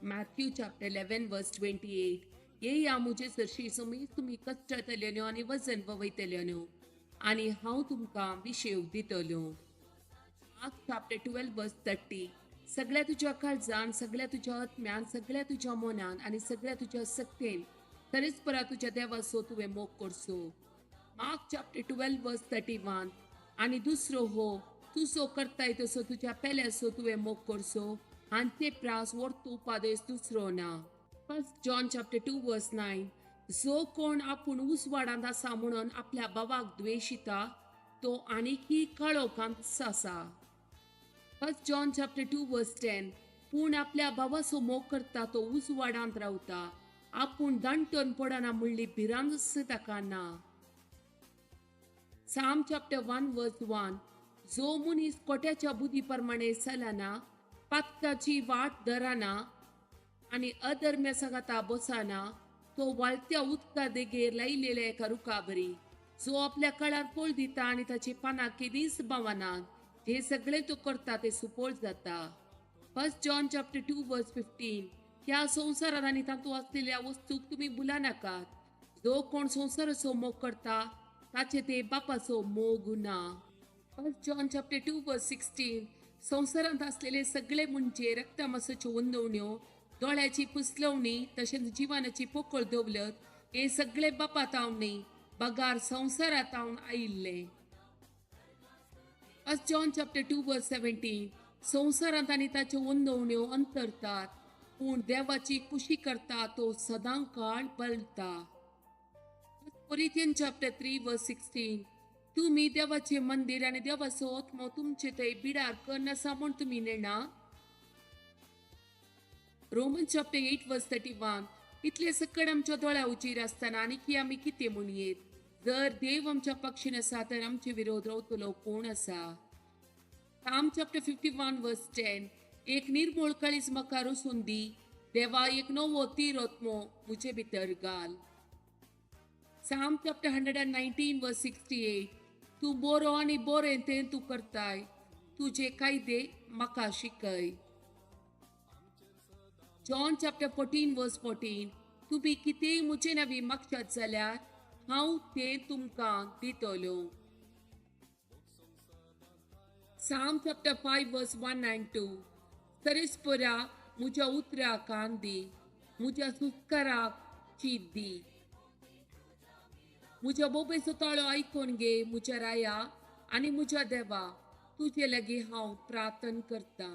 Matthew chapter 11 verse 28. येया मुजे सरशी सुमी तुमी कश्टतल्यो आनी वजन वयतल्यो आनी हांव तुमकां विशेव दितल्यो. Mark chapter 12 verse 30. सगळ्या तुज्या काळजान, सगळ्या तुज्या आत्म्यान, सगळ्या तुज्या मनान आनी सगळ्या तुज्या शक्तेन तरीच परा तुज्या देवाचो तुवें मोग करचो. मार्क चॅप्टर 12 वर्स 31. आनी दुसरो हो, तूं जो करताय तसो तुज्या पेल्याचो तुवें मोग करचो, हांचे प्रास वर्तू उपादेश दुसरो ना. 1 John chapter 2 verse 9. जो कोण आपूण उजवाडांत आसा म्हणून आपल्या भावाक द्वेशिता तो आनीकय काळोखांत आसा. 1 John chapter 2 verse 10. पूण आपल्या भावाचो मोग करता तो उजवाडांत रावता, आपूण दांटून पडना म्हणली भिरांत ताका ना. Psalm chapter 1 verse 1. जो मनीस कोट्याच्या बुद्धी प्रमाणे चलना, पातकाची वाट धरना आनी अधर्म्या सांगाता बसना, तो वाळत्या उदका देगेर लायलेल्या एका रुखाबरी, जो आपल्या काळार फळ दिता आनी ताची पानां केदींच बावनात, जे सगळे तो करता ते सुपोळ जाता. 1 John chapter 2 verse 15. ह्या संवसारांत आनी तातूंत आसलेल्या वस्तूक तुमी भुला नाकात. जो कोण संवसाराचो मोग करता ताचे ते बापाचो मोग ना. 1 John chapter 2 verse 16. संवसारांत आसलेले सगळे म्हणजे रक्तमासाच्यो वंदवण्यो, दोळ्याची पुसलवणी, तशेंच जिवानाची पोकळ दवलत, हे सगळे बापात हांव न्ही बगार संवसारांत हांव आयिल्ले. 1 John chapter 2 verse 17. संवसारांत आनी ताच्यो वंदवण्यो अंतरतात, पूण देवाची खुशी करता तो सदां काळ बलता. 1 Corinthians chapter 3 verse 16. तुमी देवाचे मंदिर आनी देवाचो आत्मो तुमचे थंय बिडार कन्न आसा म्हूण तुमी नेणा. Romans chapter 8 verse 31. इतले सकड आमच्या दोळ्या उजीर आसतना आनी आमी कितें म्हणयेत? जर देव आमच्या पक्षीन आसा तर आमचे विरोध रावतलो कोण आसा? Psalm chapter 51 verse 10. एक निर्मोळ काळीज म्हाका रचून दी देवा, एक नवो तीर आत्मो म्हजे भितर घाल. Psalm chapter 119 verse 68. तूं बरो आनी बरें तें तूं करताय, तुजे कायदे म्हाका शिकय. John chapter 14 verse 14. तुमी कितेंय म्हजे नांवी मागशात जाल्यार हांव तें तुमकां दितलो. Psalm chapter 5 verse 1 and 2. सरेस्परा म्हज्या उतराक कान दी, म्हज्या सुस्काराक चीत दी. म्हज्या बोबेचो ताळो आयकून घे म्हज्या राया आनी म्हज्या देवा, तुजे लागीं हांव प्रार्थना करतां.